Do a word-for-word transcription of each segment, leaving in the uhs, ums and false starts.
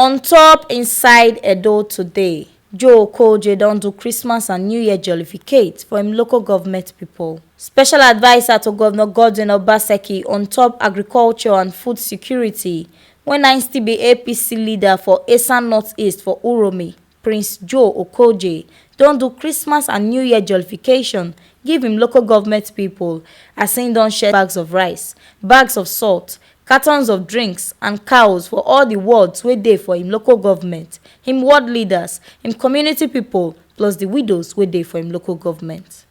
On top inside Edo today, Joe Okoje don do Christmas and New Year jollificate for im local government people. Special adviser to Governor Godwin Obaseki on top agriculture and food security, wey na im still be A P C leader for Esan Northeast for Uromi, Prince Joe Okoje, don do Christmas and New Year jollification give im local government people, as im don share bags of rice, bags of salt, cartons of drinks and cows for all the wards wey dey for im local government, im ward leaders, im community people, plus the widows wey dey for im local government.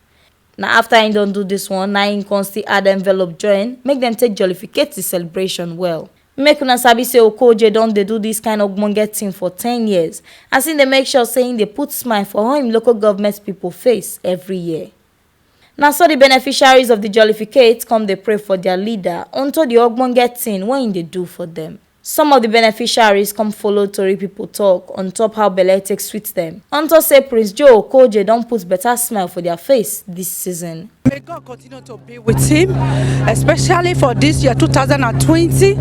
Na after im don do this one, na im come still add envelope join, make dem take jollificate the celebration well. Make una sabi say Okoje don dey do this kind ogbonge thing for ten years, as im dey make sure say im dey put smile for all im local government people face every year. Na so the beneficiaries of the jollificate come dey pray for their leader unto the ogbonge thing wey im dey do for them. Some of the beneficiaries come follow tori people talk on top how belle take sweet them, unto say Prince Joe Okoje don put better smile for their face this season. May God continue to be with him, especially for this year two thousand and twenty,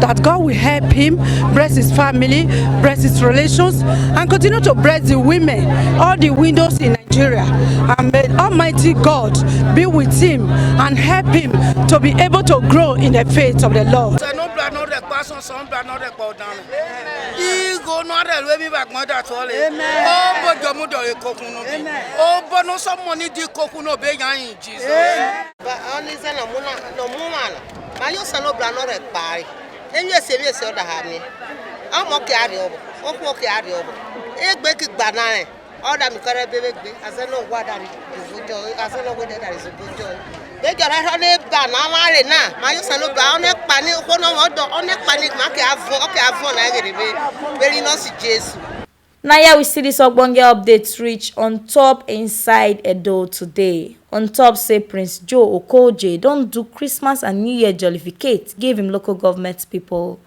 that God will help him bless his family, bless his relations, and continue to bless the women, all the widows in Nigeria. And may Almighty God be with him and help him to be able to grow in the faith of the Lord. Sɛ no bla no rɛ kpa sɔn sɔn bla no rɛ kpa ɔdan. Igo no rɛ lue mi ba gbɔn da tɔ le. O bo jɔ mu dɔ ye kokun no bi. O bo no sɔ mɔ ni di kokun no be yan in Jesus. Ba oni sɛ no mu na no mu ma no. Ma yo sɛ no bla no rɛ kpa. Enye se mi se o da ha mi. Amo ke ari obo. O ko ke ari obo. Egbe ki gba na re. Ɔda mi kɔrɛ bebe gbe, azɛ no wa dari zubujɔ, azɛ no wede dari zubujɔ. Be jɔra hɔ ne ba na ma le na, ma yo sɛ no ba, ɔne kpani ko no wɔ dɔ, ɔne kpani ma ke avɔ, ɔke avɔ na gere be, be li no si Jesu. Na here we see this ogbonge update reach on top inside Edo today. On top say Prince Joe Okoje don do Christmas and New Year jollificate give him local government people.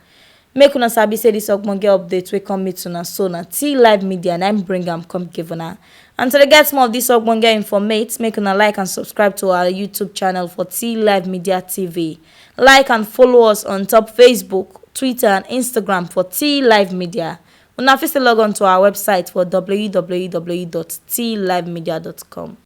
Make una sabi say this ogbonge update wey come meet una so na T Live Media na im bring am come give una. And to dey get more of this ogbonge informate, make una like and subscribe to our YouTube channel for T Live Media T V. Like and follow us on top Facebook, Twitter and Instagram for T Live Media. Una fit still log on to our website for w w w dot t live media dot com.